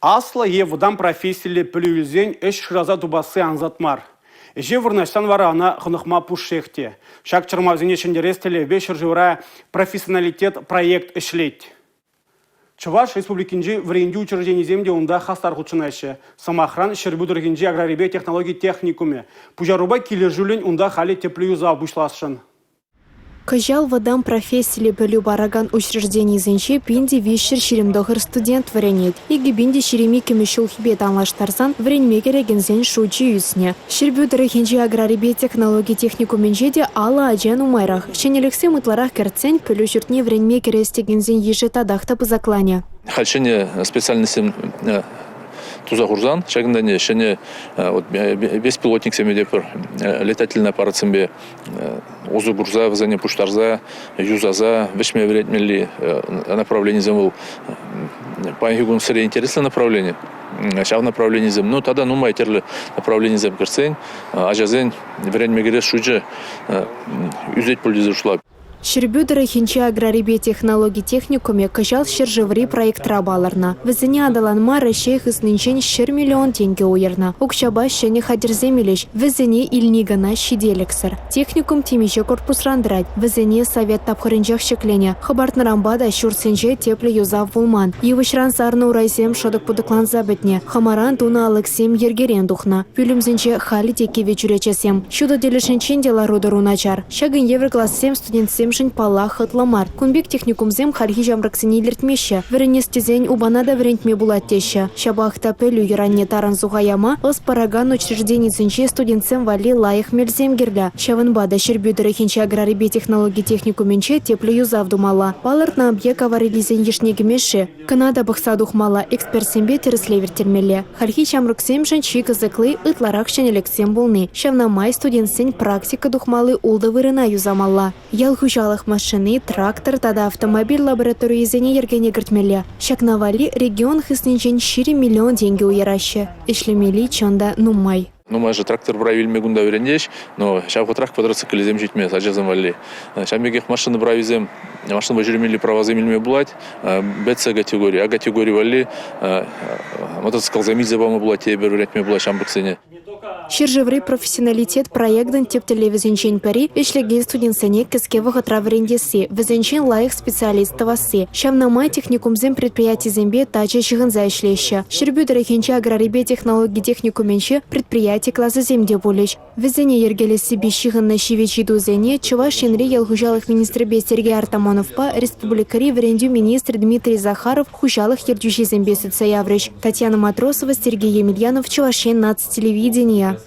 Аслӑ е вӑтам профессиллӗ пӗлӳ илсен ӗҫ шыраса тупасси ансат мар. Ӗҫе вырнаҫсан вара ӑна хӑнӑхма пушшех те. Ҫак чӑрмавсене ҫӗнтерес тӗллевпе ҫӗршывра «Профессионалитет» проект ӗҫлет. Чӑваш Республикинчи вӗрентӳ учрежденийӗсем те унта хастар хутшӑнаҫҫӗ. Сӑмахран, Ҫӗрпӳ тӑрӑхӗнчи аграрипе технологи техникумӗ. Пуҫарупа килӗшӳллӗн унта халӗ тӗплӗ юсав пуҫласшӑн. Кӑҫал вӑтам профессиллӗ пӗлӳ паракан учрежденисенче 1329 студент вӗренет. 2022-мӗш ҫулхипе танлаштарсан вӗренме кӗрекенсен шучӗ ӳснӗ. Ҫӗрпӳ тӑрӑхӗнчи аграрипе технологи техникумӗнче те 50 ача нумайрах. Ҫӗнӗлӗхсем ытларах кӗртсен пӗлӳ ҫуртне вӗренме кӗрес текенсен йышӗ татах та пысӑкланӗ. Халь ҫӗнӗ специальноҫсем туса хурсан ҫакӑнта ҫӗнӗ беспилотниксемпе те пӗр летательный аппаратсемпе усӑ курса вӗсене пуҫтарса, юсаса вӗҫме вӗрентмелли направленисем вӑл паянхи кун сӗре интереслӗ направлени. Ҫав направленисем, ну тата нумай тӗрлӗ направленисем кӗртсен ачасен вӗренме кӗрес шучӗ ӳсет пуль тесе шутлап. Ҫӗрпӳ тӑрӑхӗнчи аграрипе технологи техникумӗ кӑҫал ҫӗршыври проектра палӑрнӑ. Вӗсене аталанма Раҫҫей хыснинчен 100 миллион тенкӗ уйӑрнӑ. Укҫапа ҫӗнӗ хатӗрсем илӗҫ. Вӗсене илни кӑна ҫителӗксӗр. Техникум темиҫе корпусран тӑрать. Вӗсене совет тапхӑрӗнчех ҫӗкленӗ. Хӑпартнӑранпа та ҫуртсенче тӗплӗ юсав пулман. Йывӑҫран сарнӑ урайсем шӑтӑк-путӑкланса пӗтнӗ. Хӑмаран тунӑ алӑксем йӗркерен тухнӑ. Пӳлӗмсенче халӗ те кивӗ чӳречесем. Ҫутӑ тӗлӗшӗнчен те лару-тӑру начар. Ҫакӑн евӗр классем студентсемшӗн, паллах, хӑтлӑ мар. Кун пек техникумсем хальхи ҫамрӑксене илӗртмеҫҫӗ. Вӗренес тесен упана та вӗрентме пулать теҫҫӗ. Ҫапах та пӗлӳ йӑранне тарӑн суха яма ӑс паракан учрежденисенче студентсем валли лайӑх мелсем кирлӗ. Ҫавӑнпа та Ҫӗрпӳ тӑрӑхӗнчи аграрипе технологи техникумӗнче тӗплӗ юсав тумалла. Палӑртнӑ объект авариллисен йышне кӗмест-ши? Кӑна та пӑхса тухмалла, экспертсемпе тӗрӗслев ирттермелле. Хальхи ҫамрӑксемшӗн чи кӑсӑкли – ытларах ҫӗнӗлӗхсем пулни. Ҫавна май студентсен практика тухмалли ултӑ вырӑна юсамалла. Ял хуҫалӑх машини, трактор тата автомобиль лабораторийӗсене йӗркене кӗртмелле. Ҫакна валли регион хыснинчен 20 миллион тенкӗ уйӑраҫҫӗ. Ӗҫлемелли чӑн та нумай. Нумайӑшӗ трактор прави илме кунта вӗрентеҫ, но ҫав вӑхӑтрах квадроциклӗсем ҫитмест ачасем валли. Ҫавӑн пекех машина прависем, машинӑпа ҫӳремелли правасем илме пулать. БЦ категори, А категори валли мотоциклсем илсе пама пулать, тепӗр вӗрентме пулать ҫамрӑксене. Ҫӗршыври «Профессионалитет» проектӑн тӗп тӗллевӗсенчен пӗри – ӗҫлекен студентсене кӗске вӑхӑтра вӗрентесси, вӗсенчен лайӑх специалист тӑвасси. Ҫавна май техникумсем предприятисемпе тачӑ ҫыхӑнса ӗҫлеҫҫӗ. Ҫӗрпӳ тӑрӑхӗнчи аграрипе технологи техникумӗнче предприяти класӗсем те пулӗҫ. Вӗсене йӗркелессипе ҫыхӑннӑ ҫивӗч ыйтусене Чӑваш Енри ял хуҫалӑх министрӗпе Сергей Артамоновпа республикӑри вӗрентӳ министрӗ Дмитрий Захаров хуҫалӑх ертӳҫисемпе сӳтсе яврӗҫ. Татьяна Матросова, Сергей Емельянов, Чӑваш Ен наци телевиденийӗ.